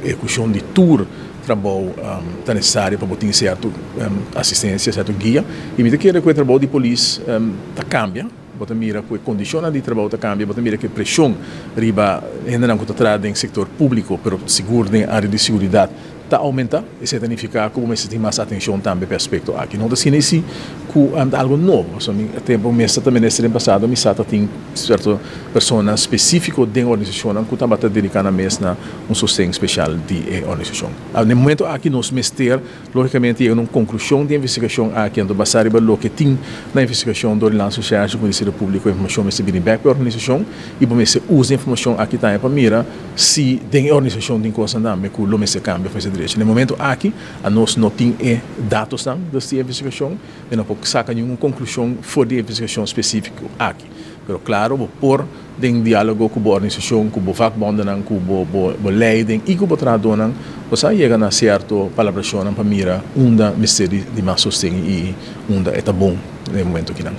Ehekushon di tur trabou ta nesesario pa bo tin sierto asistensia, sierto guia. I mi ta kere ku e trabou di polis ta kambia. Bo ta mira ku e kondishonnan di trabou ta kambia, bo ta mira ku e preshon riba hendenan ku ta traha den sektor públiko, pero sigur den área di siguridat, ta oumentá. Esei ta nifiká ku bo mester tin mas atenshon tambe pa e aspekto aki. No ta asina i si ku ta algu nobo, pasobra mi tempu mi mester ta minister den pasado mi sa ta tin sierto persona spesífiko den organisashonnan ku tabata dediká nan mes na un sosten speshal di e organisashon. Na e momento aki nos mester lógikamente yega na un konklushon di e investigashon aki, anto basá riba loke tin na investigashon dor di Landsrecherche ku Ministerio Públiko e informashon mester bini bèk pa e organisashon i bo mester usa e informashon aki tambe pa mira si den e organisashon tin kosnan tambe ku lo mester kambia òf mester drecha. Na e momento aki anos no tin e datosnan dus di e investigashon i no por saka ningun konklushon for di e investigashon spesífiko aki. Pero klaro bo por den diálogo ku bo organisashon, ku bo vakbondennan, ku bo bo leiding i ku bo trahadónan, bo sa yega na sierto palabrashonnan pa mira unda mester di mas sosten i unda e ta bon na e momento akinan.